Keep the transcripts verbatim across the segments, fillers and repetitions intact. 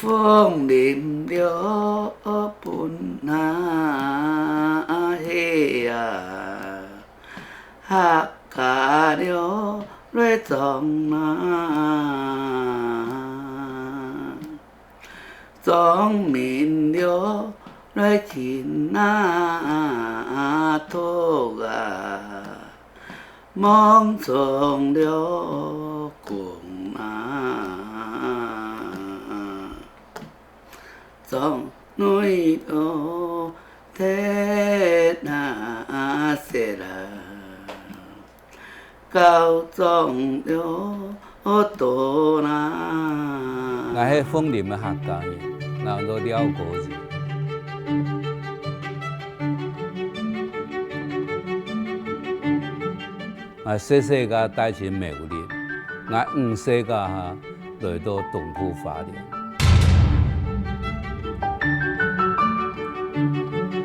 楓林了分哪去啊？客家了來種哪？種明了來勤哪讀啊？ 望重了功啊，庄內了忒啊細啦，教庄了多啦。𠊎係楓林个客家人，𠊎安到廖國仁。 𠊎細細个戴在苗栗，𠊎五歲个下來到東部花蓮。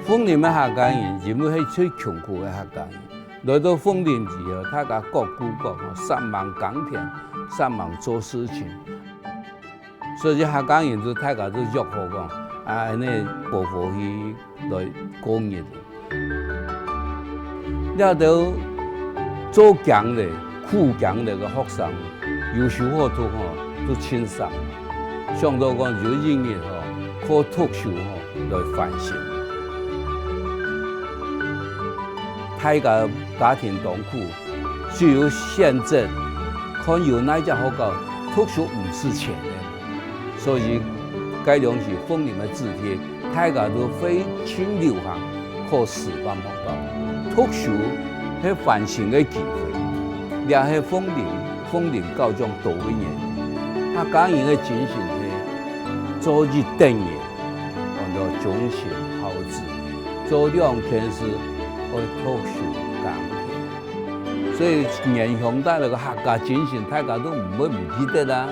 楓林个客家人，因為係最窮苦个客家人，來到楓林以後，大家各顧各，煞猛耕田，煞猛做事情。 所以客家人就大家就約好講，啊，恁呢好好去來過日子。這兜做工个、苦工个个學生，有書好讀吼，就盡爽。想到講有一日吼，靠讀書吼來翻身。大家家庭當苦， 雖有選擇，看有哪隻學校，讀書毋使錢个。所以，該當時楓林个子弟，大家都會盡流行考師範學校。讀書係翻身个機會，這係楓林，楓林高中多一年。客家人个精神係做一等个，安到忠心孝子，做兩件事，愛讀書耕田。 所以原鄉帶來个客家精神，大家都毋會毋記得啊。